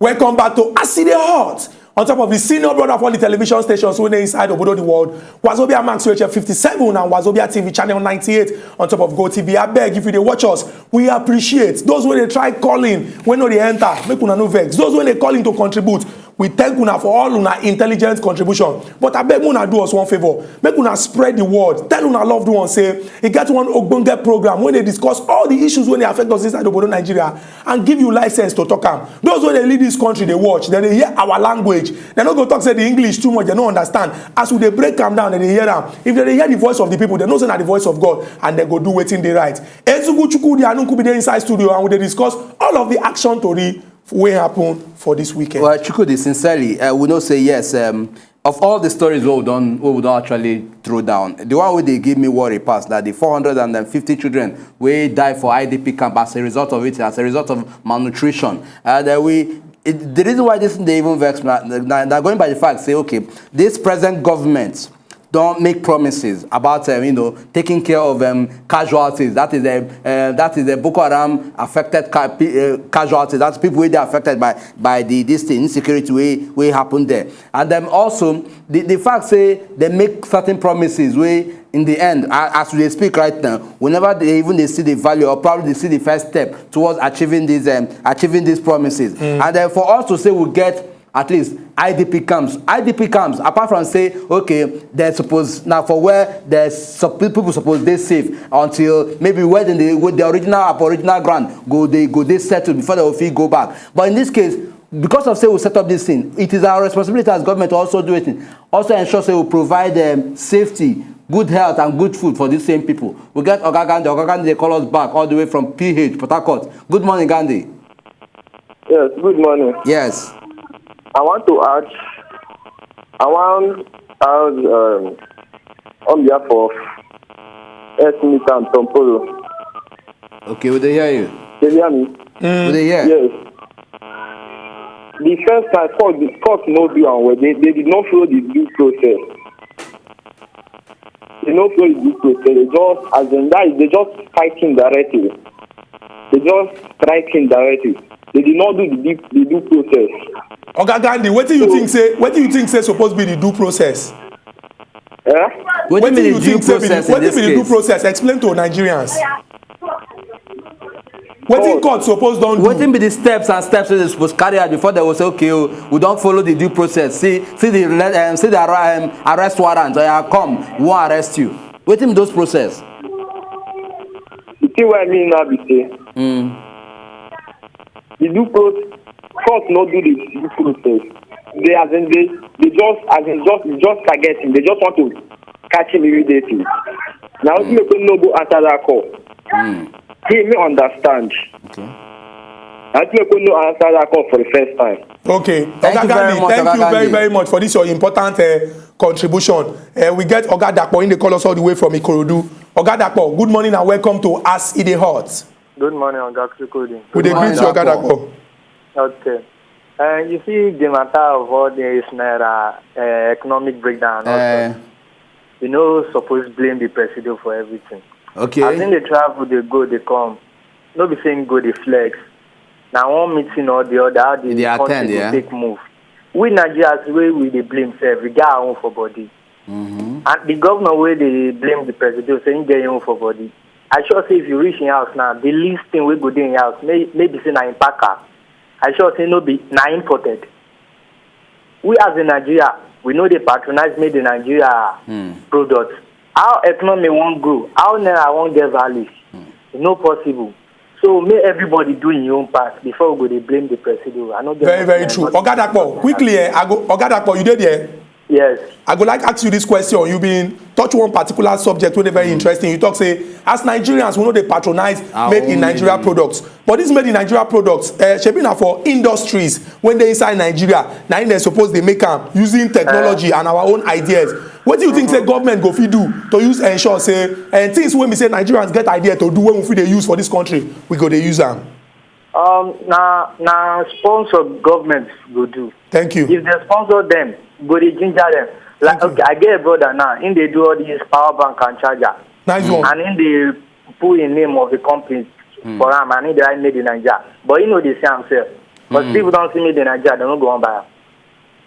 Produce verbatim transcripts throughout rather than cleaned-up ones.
Welcome back to As E Dey Hot. On top of the senior brother for the television stations wey dey inside obodo the world, Wazobia Max U H F fifty-seven and Wazobia T V channel ninety-eight on top of Go T V. Abeg, if you dey watch us, we appreciate those wey dey try calling, wey no dey enter. Make una no vex. Those wey dey calling to contribute, we thank una for all una intelligent contribution. But abeg, make una do us one favor. Make una spread the word. Tell una loved ones say e get one ogbonge program wey dey discuss all the issues wey dey affect us inside obodo Nigeria and give you license to talk am. Those wey dey lead this country dey watch, dem dey hear our language. Dem no go talk say the English too much, dem no understand. As we dey break am down, dem dey hear am. If dem dey hear the voice of the people, dem know say na the voice of God, and dem go do wetin dey right. Ezugu Chukwudi Anukubi dey inside studio, and we dey discuss all of the action tori wey happen for this weekend. Well, Chukwudi, sincerely, uh, we know say yes. Um, of all the stories we don we don actually throw down, the one wey dey give me worry pass na the four hundred and fifty children wey die for I D P camp as a result of it, as a result of malnutrition. And uh, we it, the reason why this thing dey even vex na, na, na going by the fact say, okay, this present government don make promises about, um, you know, taking care of, um, casualties, that is, um, uh, that is the Boko Haram affected ca- pe- uh, casualties, that's people wey dey affected by by the this thing, insecurity wey wey happen there. And then also the the fact say they make certain promises wey in the end, a- as we dey speak right now, we never dey even dey see the value or probably dey see the first step towards achieving these um, achieving these promises. And then for us to say we get at least I D P camps. I D P camps, apart from say, okay, they suppose now for where there's some people suppose dey safe until maybe where the, where the original Aboriginal ground go, they go dey settled before they go fit go back. But in this case, because of say we set up this thing, it is our responsibility as government to also do it. Also ensure say we provide um, safety, good health, and good food for these same people. We get Oga Gandhi. Oga Gandhi, they call us back all the way from P H, Port Harcourt. Good morning, Gandhi. Yes, good morning. Yes. I want to ask, I want to ask um, on behalf of S. Mitan Tompolo. Okay, we dey hear you. Can you hear me? We dey hear. Yes. The first time, court, court no do am well. They, they did not follow the due process. They no follow the due process. They just, as in that, they just strike him directly. They just strike him directly. They did not do the due, the due process. Oga Gandhi, wetin you So- think say wetin you think say suppose be the due process? Eh? Wetin be the you due think say be the process in wetin this be the due case? Process? Explain to Nigerians. Wetin court suppose don do? Wetin be the steps and steps wey they suppose carry out before they go say, okay, oh, we don follow the due process? See, see the le- um, see the arri- um, arrest warrant. Oya, come, we wan arrest you. Wetin be those process? The thing wey I mean now be say the due process, court no do the due process. They as in they they just as in just just target him. They just want to catch him immediately. Now wetin make him no go answer that call? He may understand. Okay. Now wetin make him no answer that call for the first time? Okay. Thank Oga you very Gandhi, much, thank Oga you very Gandhi. Very much for this your important uh, contribution. Uh, we get Oga Dapo in the call us all the way from Ikorodu. Oga Dapo, good morning and welcome to As E Dey Hot. Good morning, Oga Chukwudi. We dey Good morning, greet you, Oga Dapo. Dapo. Okay. Uh, you see, the matter of all this naira uh, economic breakdown, also, Uh, you know, suppose blame the presido for everything. Okay. As in the travel, they go, they come. No be saying go, they flex. Now, one meeting or the other, how the They country attend, go yeah. Take move. We Nigerians, wey we dey blame sef, we get our own for body. And the governor wey dey blame the president say him get him own for body. I sure say if you reach him house now, the least thing wey go dey him house may maybe say na him packer. I sure say no be na imported. We as a Nigeria, we no dey patronize made in Nigeria product. How economy wan grow? How naira wan get value? E no possible. So make everybody do him own part before we go dey blame the president. I no get Very, very nothing true. Oga Dapo, quickly, eh, I go, Oga Dapo, you dey there? Yes. I go like ask you this question. You been touch one particular subject wey dey very interesting. You talk say, as Nigerians, we no dey patronize Our made in own Nigeria made in products. But this made in Nigeria products, uh, shebi na for industries wey dey inside Nigeria, na im dem suppose dey make am using technology and our own ideas. Wetin you think say government go fit do to use ensure say uh, things wey be say Nigerians get idea to do wey we fit dey use for this country, we go dey use am? Um, na na sponsor government go do. Thank you. If they sponsor them, go dey ginger them. Like, Thank you. Okay, I get a brother now. Him dey do all these power bank and charger. Nice one. And him dey put in name of the company for am, and him dey write made in Nigeria. But he no dey see himself. But people don't see me the Nigeria, they don't go and buy am.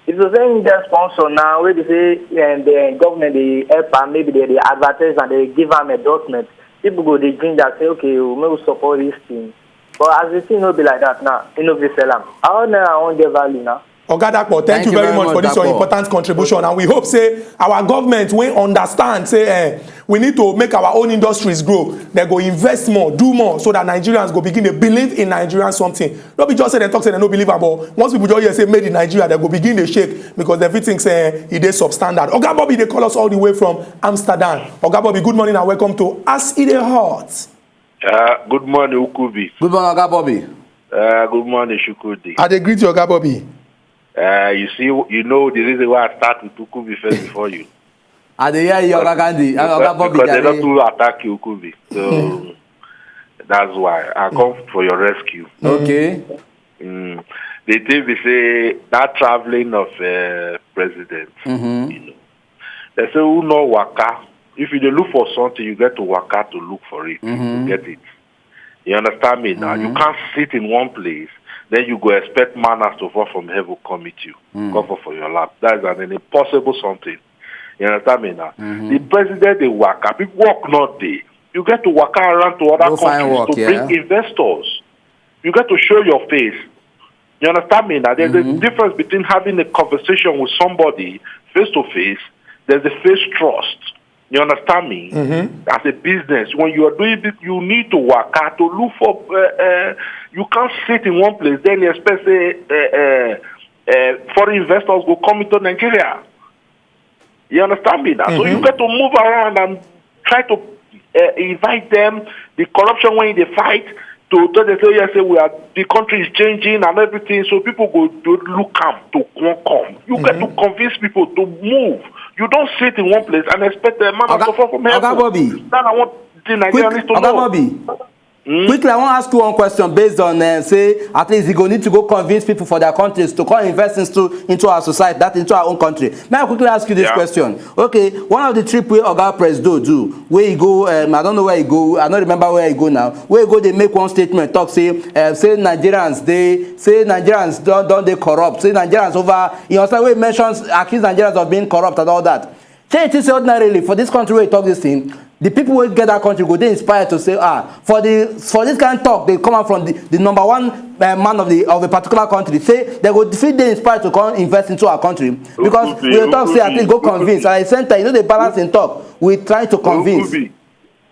If you say him get sponsor now, wey be say, eh, the government dey help am, maybe they dey advertise and they give am endorsement, people go dey ginger say, "Okay, we make we support this thing." But as the thing no be like that now, e no fit sell am. How now I wan get value now? Oga Dapo, thank you very much for this your important contribution, and we hope say our government will understand say, eh, we need to make our own industries grow. They go invest more, do more, so that Nigerians go begin to believe in Nigerian something. No be just say they talk say they no believe am, but once people just hear say made in Nigeria, they go begin to shake because everything say e dey substandard. Oga Bobby, they call us all the way from Amsterdam. Oga Bobby, good morning and welcome to As E Dey Hot. Uh, good morning, Ukubi. Good morning, Oga Bobby. Uh, good morning, Shukudi. I dey greet you, Oga Bobby. Uh, you see, you know the reason why I start with Ukubi first before you. I dey hear you, Oga Gandhi. Uh, Oga Bobby, because they don't too attack you, Ukubi. So that's why I come for your rescue. Okay. Mm. The thing we say that traveling of uh, president, you know, they say who no waka. If you dey look for something, you get to waka to look for it, to get it. You understand me now? You can't sit in one place, then you go expect manners to fall from heaven come meet you, come fall for your lap. That is an impossible something. You understand me now? The president dey waka, people work not dey. You get to waka around to other countries to bring investors. You get to show your face. You understand me now? There's a difference between having a conversation with somebody face to face. There's a face trust. You understand me? As a business, when you are doing it, you need to work hard to look for. Uh, uh, you can't sit in one place then you expect say uh, uh, uh, foreign investors go come into Nigeria. You understand me now? So you get to move around and try to uh, invite them. The corruption when they fight, to tell them say yes, say we are, the country is changing and everything. So people go to look am to come come. You get to convince people to move. You don't sit in one place and expect a man to fall from heaven. Oga Bobby, that I want the Nigerians to know. Oga Bobby. Quickly, I want to ask you one question based on uh, say at least you go need to go convince people for their countries to come invest into into our society, that into our own country. May I quickly ask you this question? Okay, one of the trip wey Oga Presido do, where he go, um, I don't know where he go, I don't remember where he go now. Where he go, they make one statement, talk say, uh, say Nigerians, they say Nigerians don't don't they corrupt, say Nigerians over. You understand? Where he mentions accuse Nigerians of being corrupt and all that. Shey you think say ordinarily for this country wey you talk this thing, the people wey get that country go dey inspired to say, ah, for the for this kind of talk dey come out from the the number one uh, man of the of a particular country, say they go fit dey inspired to come invest into our country because we dey talk say at least go convince, and at the same time you no dey balance in talk with trying to convince. Ukubi,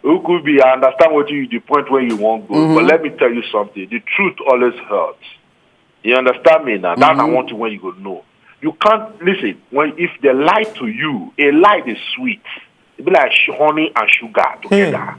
Ukubi, I understand what you the point where you wan go, but let me tell you something. The truth always hurts. You understand me now? That na one thing when you go know. You can't listen when if they lie to you, a lie is sweet. It be like sh- honey and sugar together.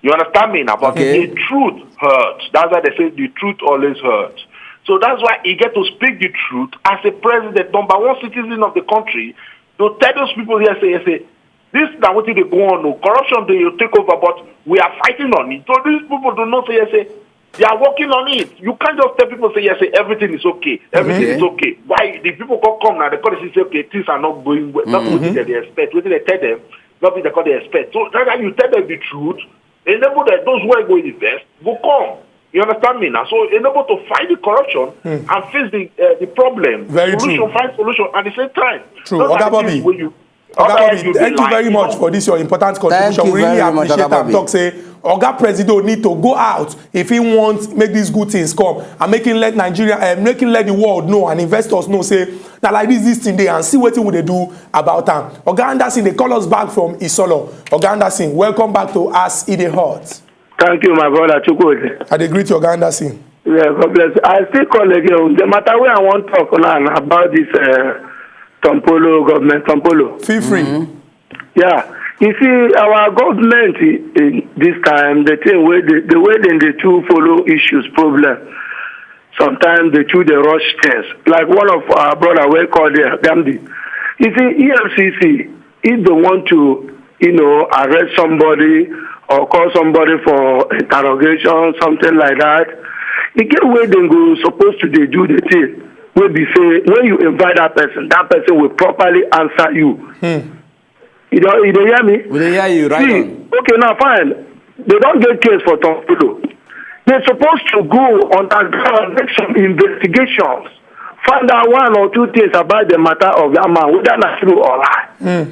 You understand me now? But the truth hurts. That's why they say the truth always hurts. So that's why he get to speak the truth as a president, number one citizen of the country, to tell those people here, say, say, this na wetin dey go on o. Corruption dey take over, but we are fighting on it. So these people do not say yes, say they are working on it. You can't just tell people say yes, say everything is okay, everything is okay. Why the people come come now? They call it say okay, things are not going well. Not wetin dem dey expect. Wetin dem tell them, not wetin dem call dey expect. So that's why you tell them the truth. Enable them, those who are going to invest go come. You understand me now? So enable to fight the corruption and face the uh, the problem. Very solution, true. Find solution at the same time. True. Those are the things where you Oga Bobby, thank you very much for this your important contribution. We really appreciate am. Talk say Oga Presido need to go out if he wants make these good things come and make him let Nigeria, uh, make him let the world know and investors know say na like this this thing dey and see wetin we dey do about am. Oga Anderson dey call us back from Isolo. Oga Anderson, welcome back to As E Dey Hot. Thank you, my brother Chukwudi. I dey greet you, Oga Anderson. Yeah, God bless you. I still call again. The matter where I want to talk now na about this uh, Tompolo government, Tompolo. Feel free. Yeah, you see, our government in this time, the thing where the, the way they, they too follow issues, problem. Sometimes they too they rush things. Like one of our brother we call the Gamdi. You see, E F C C, if they want to, you know, arrest somebody or call somebody for interrogation, something like that, e get where they go supposed to they do the thing. Wey be say when you invite that person, that person will properly answer you. You don't, you don't hear me? We dey hear you, right? See, on. Okay, now fine. They don't get case for Tompolo. They're supposed to go underground, make some investigations, find out one or two things about the matter of that man, whether na true or lie.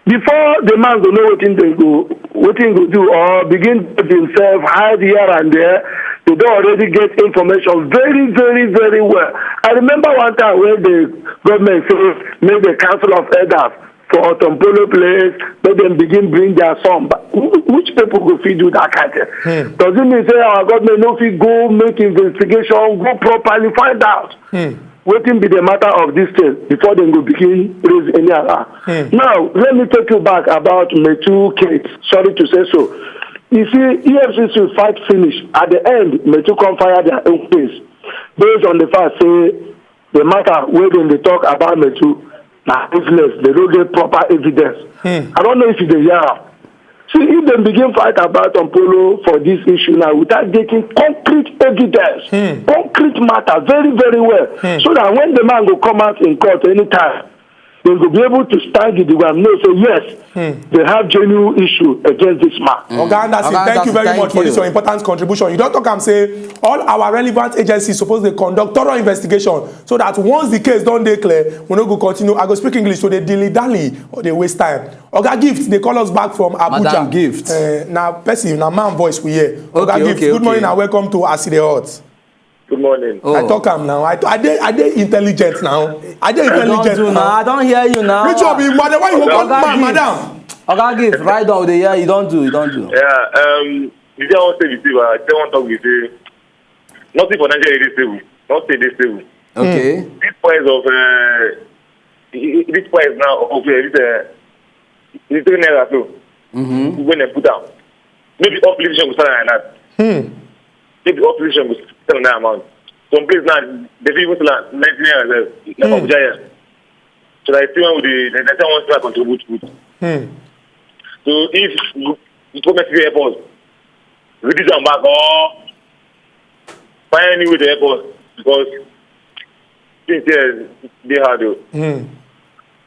Before the man go know wetin they go, wetin go do, or begin to himself, hide here and there, they don already get information very, very, very well. I remember one time when the government say make the council of elders for Otompolo place, make them begin bring their son back. Who- Which people go fit do that kind of thing? Does it mean say our government no fit go make investigation, go properly find out wetin be the matter of this thing before dem go begin raise any alarm? Now, let me take you back about Metu case. Sorry to say so. You see, E F C C fight finish. At the end, Metu come fire their own case based on the fact say the matter wey dem dey talk about Metu na baseless. They no get proper evidence. I don't know if you dey hear am. See, if dem begin fight about Ompolo for this issue now without getting concrete evidence, concrete matter very, very well, so that when the man go come out in court anytime, they go be able to stand gidigba, know say yes, they have genuine issue against this man. Oga Anderson, Oga thank you Anderson, very thank much for this you. Your important contribution. You don talk am say all our relevant agencies suppose dey conduct thorough investigation so that once the case don dey clear, we no go continue. I go speak English, so dey dilly dally or dey waste time. Oga Gift dey call us back from Abuja. Madam Gift. Uh, na person, na man voice we hear. Oga Okay, Gift, okay, good morning okay. And welcome to As E Dey Hot. Good morning. Oh. I talk am now. I, I dey I dey intelligent now. I dey I don't intelligent do now. now. I don't hear you now. Which one be, madam? Why you go call Oga man, Gift. Madam? Oga Gift, right down with the year. You don't do. You don't do. Yeah, um, the thing I want to say with you, I just want to talk with you. Nothing for Nigeria is stable. Nothing is stable. Okay. This price of uh, this price now of uh, this uh, this three naira so when they put down, maybe all politicians go start like that. Maybe all politicians go start that amount. Some place now they fit even sell am ninety naira sef, like Abuja here. So I see one with the the next one want to contribute food. So if the government fit help us reduce am back or find any way to help us because things here dey hard o.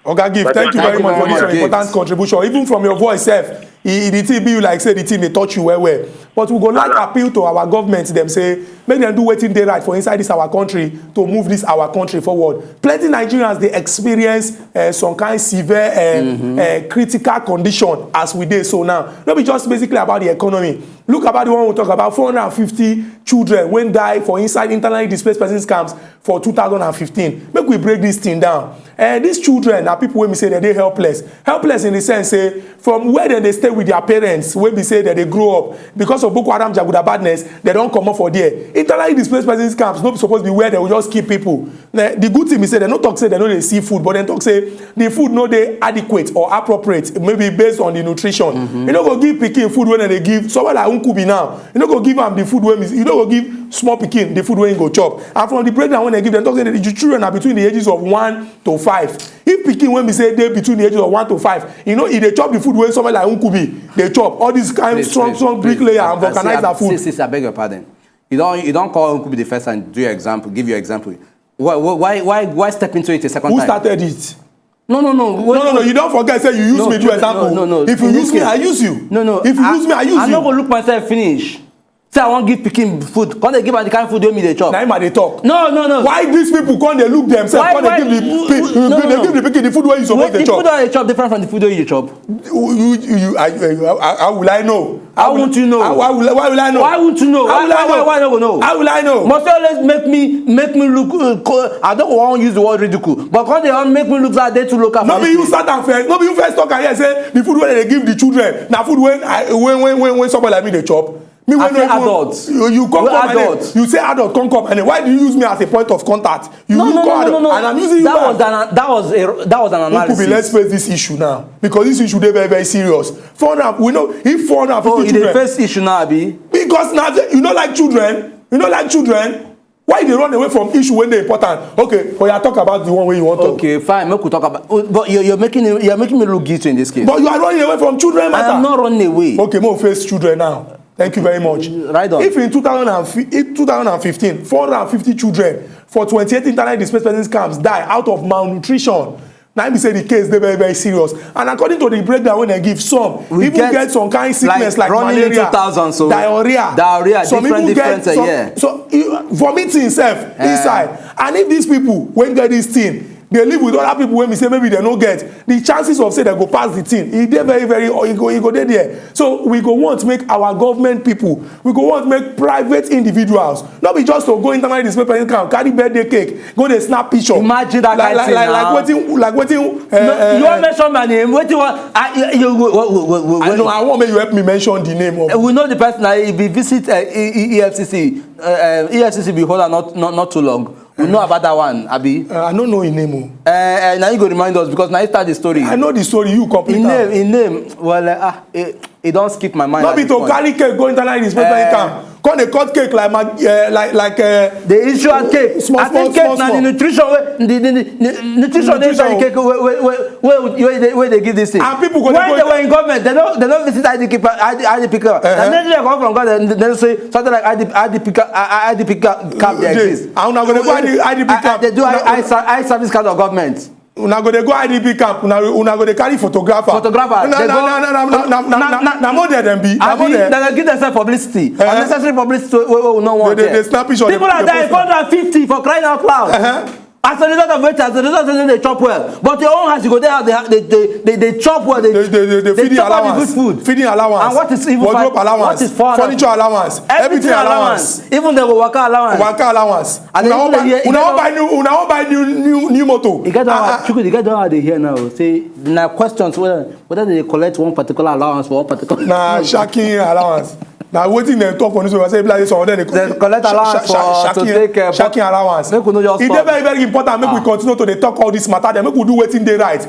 Oga Gift, thank you very much for this your important contribution. Even from your voice sef, e e the thing be you like say the thing dey touch you well well. But we go like appeal to our government dem say make dem do wetin dey right for inside this our country to move this our country forward. Plenty Nigerians dey experience uh, some kind severe uh, uh, critical condition as we dey so now. No be just basically about the economy. Look about the one we talk about, four hundred and fifty children wey die for inside internally displaced persons camps for two thousand and fifteen. Make we break this thing down. And these children are people wey be say dem dey helpless. Helpless in the sense say from where dem dey stay with their parents, wey be say dem dey grow up because of Boko Haram jaguda badness, dem don comot for there. Internally displaced persons camps no suppose be where dem go just keep people. Eh, the good thing be say dem no talk say dem no dey see food, but dem talk say the food no dey adequate or appropriate, maybe based on the nutrition. You no go give pikin food wey dem dey give somewhere like Nkubi now. You no go give am the food wey you no go give small pikin the food wey he go chop. And from the breakdown wey dem give, dem talk say the children are between the ages of one to five. If pikin wey be say dey between the ages of one to five, you know, e dey chop the food wey somewhere like Nkubi dey chop. All this kind strong strong bricklayer and vulcanizer food. Sis, I beg your pardon. You don't you don't call Nkubi the first time. Do your example. Give your example. Why why why why step into it a second Who time? Started it? No no no. No no no. You don't forget say you use me do example. No no. If you use me, I use you. No no. If you use me, I use you. I no go look myself finish. Say I wan give pikin food, come dey give am the kind food wey me dey chop. Na him I dey talk. No no no. Why these people come dey look themselves, come dey give the pikin the food wey you suppose dey chop? The food wey I dey chop different from the food wey you dey chop. You you I, I, how will I know? How won't you know? How, how will, why will I know? Why won't you know? How will I know? Why, why, why, why I no go know? How will I know? Must you always make me make me look? Uh, co- I don't want to use the word ridicule, but come dey make me look like they too local. No be you start am first. No be you first talk am here say the food wey dem dey give the children na food wey I when when when when somebody like me dey chop. Me wey no even adult. You, you come come my name. You say adult come come my name. Why do you use me as a point of contact? You no, no, no, no, no, no. And I'm using you. That was an that was a that was an analysis. Let's face this issue now because this issue dey very very serious. Four hundred, we know if four hundred and fifty children. Oh, you dey face issue now, abi? Because now you no like children, you no like children. Why you dey run away from issue wey dey important? Okay, but you talk about the one wey you wan talk. Okay, fine, make we talk about. Oh, but you're, you're making you're making me look guilty in this case. But you are running away from children matter. I am not running away. Okay, make we face children now. Thank you very much. Right on. If in two thousand and fifteen, four hundred and fifty children for twenty-eight internally displaced persons camps die out of malnutrition, Na im be say the case dey very, very serious. And according to the breakdown wey dem give, some We even get, get some kind sickness like, running malaria, into thousands, so diarrhea, diarrhea, some different, even different, get uh, some, yeah. so you, vomiting sef inside. And if these people wey get this thing dey live with other people wey be say maybe dem no get, the chances of say dem go pass the thing, e dey very, very, e go, e go dey there. So we go want make our government people, we go want make private individuals, no be just to go internal displacement camp, carry birthday cake, go dey snap picture. Imagine that like, kind like, thing like, now. Like wetin, like wetin? Uh, No, uh, you uh, wan mention my name? Wetin you wan? I, you, you, wait, wait, wait, wait, I wait. know. I want make you help me mention the name of. We know the person. I be visit uh, E- E- E F C C. Uh, uh, E F C C be hold am not, not, not too long. We know about that one, abi. Uh, I don't know his name. Oh. Uh, uh, now you go remind us because now you start the story. I know the story. You complete In am. Name, in name. Well, uh, ah, it, it don't skip my mind. No At be this to point. Carry cake go internal displacement Eh. Camp. Come dey cut cake like mag, uh, like, like. Uh, The issue at cake. Small, I think small, cake small, na the small. Nutrition wey the, the, the, the nutrition dey inside the cake wey wey wey wey wey wey dey wey dey give this thing. And people go dey When go they were in government, they no they no visit I D P camp. I D P camp. Uh-huh. And then they come from God, they, they say something like I D P I D P camp, I D P camp, camp dey Dey. exist. And una go dey go I D P I- I- camp. They do Una- I, I, ser- I service kind of government. Una go dey go I D P camp. Una una go dey carry photographer. Photographer, Na they na go- na na na na na na na- na na model dem be. Na Abi model. They give themselves publicity. Eh. Unnecessary publicity wey wey we no want. They- they- Here. they snap picture, People they- are they dying. post am. Four hundred and fifty for crying out loud. Uh-huh. As a result of which, as a result of say they chop well, but your own house you go there, they they they, they, they chop well. They, They, they, they, they feeding chop all the allowance, good food. Feeding allowance, And what is even wardrobe five- allowance, what is four hundred? Furniture allowance, Everything everything allowance, Even the waka allowance. Waka allowance. And Una then wan buy, you get una wan one- buy new, una wan buy new, new, new motor. You get that Ah, one, ah. Chukwudi, you get that one they hear now. Say now questions whether whether they collect one particular allowance for one particular. Na shacking allowance. Na wetin dem talk for newspaper say be like this one. Then they They collect allowance for to take care, but shacking allowance. Make we no just E stop. Dey very, very important. Make we continue to dey talk all this matter. Then make we do wetin dey right.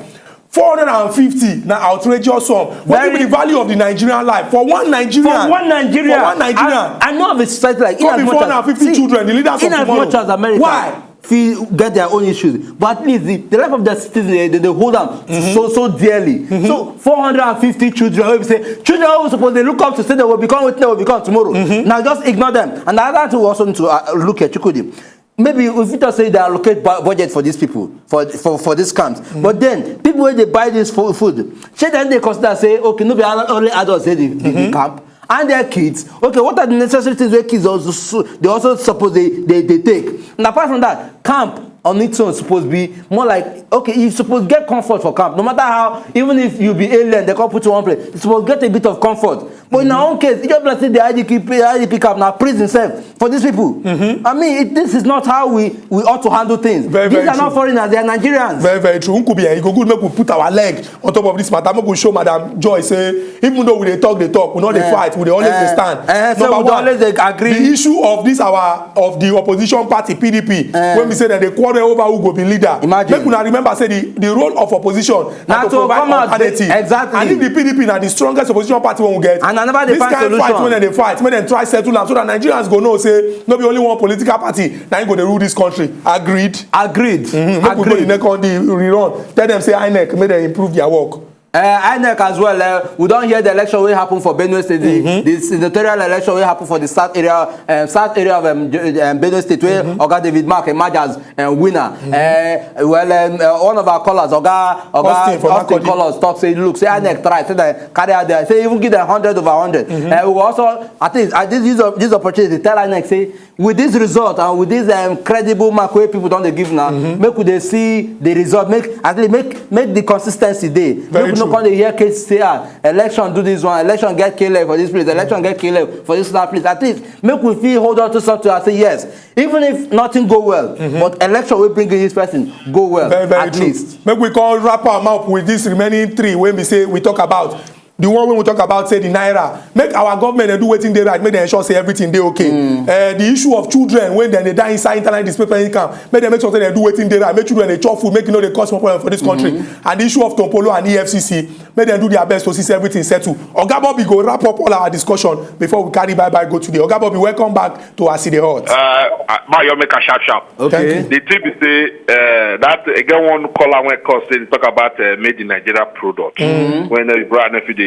Four hundred and fifty na outrageous sum. What be Very- the value of the Nigerian life for one Nigerian? For one Nigerian, For one Nigerian. I, I know of a society like Come be in as much four hundred and fifty as- see, children, the leaders in of as tomorrow. Much as America Why? Fit get their own issues, but at least the, the life of their citizens, they, they, they hold them so so dearly. So four hundred and fifty children, wey be say children wey we suppose dey look up to, say they will become wetin they will become tomorrow. Now just ignore them. And another thing we also need to uh, look at, Chukwudi. Maybe if you just say they allocate bu- budget for these people, for for, for these camps, but then people wey dey buy this fo- food, shey then they consider say, okay, no be all- only adults dey the, the, the camp and their kids. Okay, what are the necessary things wey kids also su- they also suppose dey dey dey take? And apart from that, camp on its own suppose be more like, okay, you suppose get comfort for camp, no matter how, even if you be alien, they come put you one place, you suppose get a bit of comfort. But in our own case, e just be like say the I D P, I D P camp na prison sef for these people. I mean, it, this is not how we we ought to handle things. Very, These very are not true. Foreigners, they are Nigerians. Very, very true. Nkubi, eh, e go good make we put our leg on top of this matter. Make we show Madam Joy say, even though we dey talk, dey talk, we no dey Eh, fight, we dey always eh, dey stand. eh, so Number we dey one, always dey agree. The issue of this our of the opposition party P D P, Eh. When we say that they quarrel over who go be leader, Imagine. Make una remember say the, the role of opposition Na na to to provide come out, alternative. exactly. And if the P D P na the strongest opposition party wey we get, And I never dey this find kind fight solution. Wey dem dey fight, make dem try settle am so that Nigerians go know say no be only one political party na im go dey rule this country. Agreed. Agreed. Mm-hmm. Make we go the Agreed. next one, the rerun. Tell them say INEC make dem improve their work. Uh, INEC as well. Uh, we don hear the election wey happen for Benue State, the, the senatorial election wey happen for the south area, um, south area of um, J- um, Benue State, where Oga David Mark emerge as um, winner. Uh, well, um, uh, one of our callers, Oga Oga Austin from Austin, Makurdi. Callers talk say, look, say INEC try, say they carry out there, say even give them hundred over hundred. Uh, we also, I think, I this use of this opportunity to tell INEC say with this result and with this um, credible mark wey people don dey give now, make we dey see the result, make at least make make the consistency dey. Very Make we no true. Come dey hear case say ah, election do this one, election get killed for this place, election get killed for this other place. At least make we fit hold on to something and say yes, even if nothing go well, but election wey bring in this person go well. Very, very At true. Least. Make we come wrap am up with this remaining three wey be say we talk about. The one wey we talk about say the naira, make our government dey do wetin dey right, make dem ensure say everything dey okay. Uh, the issue of children wey dem dey die inside internal displacement camp, make dem make sure say dem do wetin dey right, make children dey chop food, make e no dey cause more problem for this country. And the issue of Tompolo and E F C C, make dem do their best to see say everything settle. Oga Bobby go wrap up all our discussion before we carry bye bye go today. Oga Bobby, welcome back to As E Dey Hot. Uh, uh, ma, you make a sharp sharp. Okay. Thank you. The thing be say uh, that again one caller when call say they talk about uh, made in Nigeria product. When uh, brother if they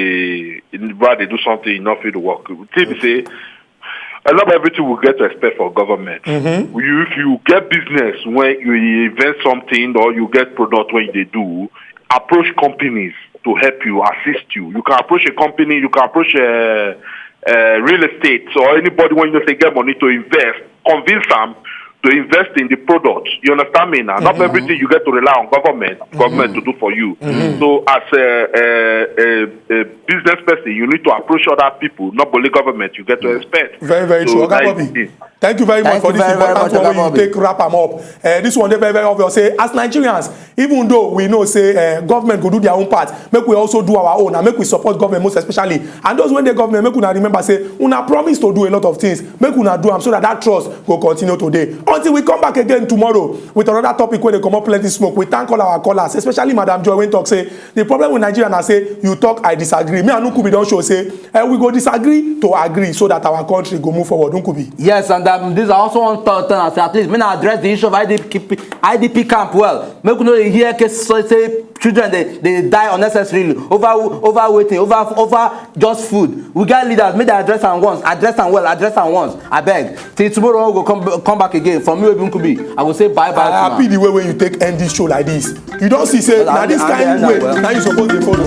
brother they do something, you not feel the work. The thing be say And not everything we get to expect for government. You, if you get business when you invest something or you get product when they do, approach companies to help you, assist you. You can approach a company, you can approach a, a real estate or anybody when you say get money to invest, convince them to invest in the product. You understand me now? Not everything you get to rely on government, government to do for you. So as a, a, a, a business person, you need to approach other people, not only government you get to expect. Very, very so true. Oga Bobby, thank you very much for this important one wey you take wrap am up. Uh, this one dey very, very obvious. Say, as Nigerians, even though we know say uh, government go do their own part, make we also do our own and make we support government most especially. And those wey dey government, make una remember say una promise to do a lot of things. Make una do am so that that trust go continue today. Until we come back again tomorrow with another topic wey dey comot plenty smoke. We thank all our callers, especially Madam Joy wey talk say the problem with Nigeria na say you talk, I disagree. Me and Nkubi don show say eh, we go disagree to agree so that our country go move forward. Nkubi. Yes, and um, this I also want to tell us at least me na address the issue of I D P, I D P camp well. Make we no dey hear case so say children dey dey die unnecessarily over over wetin over over just food. We get leaders, make dem address am once, address am well, address am once. Abeg, till tomorrow we go come come back again. For me, Obi Nkubi, I go say bye bye. I happy the way wey you take end this show like this. You don see say na this kind way na you suppose dey follow.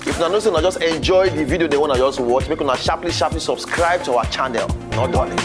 If una know say una just enjoy the video dem wey una just watch, make una sharply sharply subscribe to our channel. No dulling.